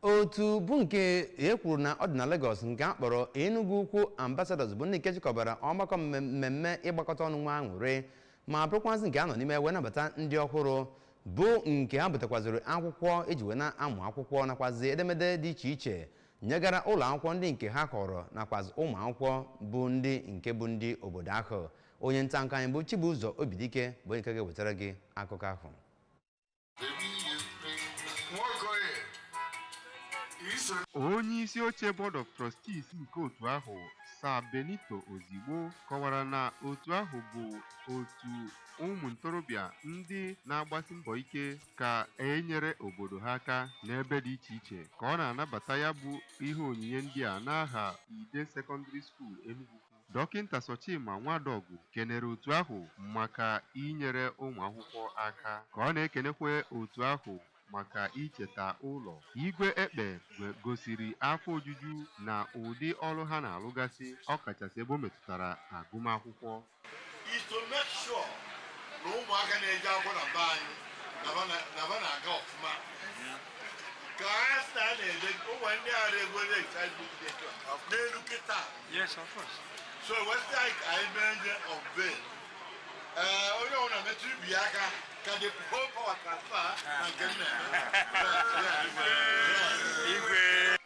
Otu bụ nke e kwuru na ọ dị na Lagos, nke a kpọrọ Enugu Ukwu Ambassadors, bụ ndị nke chịkọbara ọgbakọ mmemme ịgbakọta ọnụ nwa aṅụrị, ma bụrụkwazị nke a nọ n'ime wee nabata ndị ọhụrụ, bụ nke ha butekwaziri akwụkwọ eji wee na-amụ akwụkwọ nakwazi edemede dị iche iche nyegara ụlọ akwụkwọ ndị nke ha họrọ, nakwazi ụmụ akwụkwọ bụ ndị nke bụ ndị obodo ahụ. Onye nta akụkọ anyị bụ Chibụzọ Obidike bụ onye nke ga-ewetara gị akụkọ ahụ. Nwokoye iso. Onye isi oche Board of Trustees nke otu ahụ, Sir Benito Ozigbo, kọwara na otu ahụ bụ otu ụmụ ntorobịa ndị na-agbasi mbọ ike ka enyere obodo ha aka n'ebe dị iche iche. Ka ọ na-anabata ya bụ ihe onyinye ndị a n'aha Ide Secondary School Enugu, Dọkịnta Sochima Nwadọgụ kenere otu ahụ maka inyere ụmụ akwụkwọ aka. Ka ọ na-ekenekwe otu ahụ maka icheta ụlọ, Igwe Ekpe gosiri afọ ojuju na ụdị ọrụ ha na-arụgasị, ọkachasị ebe o metụtara agụmakwụkwọ. Is to make sure na ụmụaka na-eje akwụkwọ na be anyị na ba na-aga ọfụma, ka a sị na a na-ede ụmụ ndị ara ego exercise book dị etu a n'elu kịta. Yes, of course. So wesị anyị ka anyị mee nje unveil. Ee, onye ọbụla metụ ibi ya aka ka the whole power transfer na nke m na-eme. Igwe.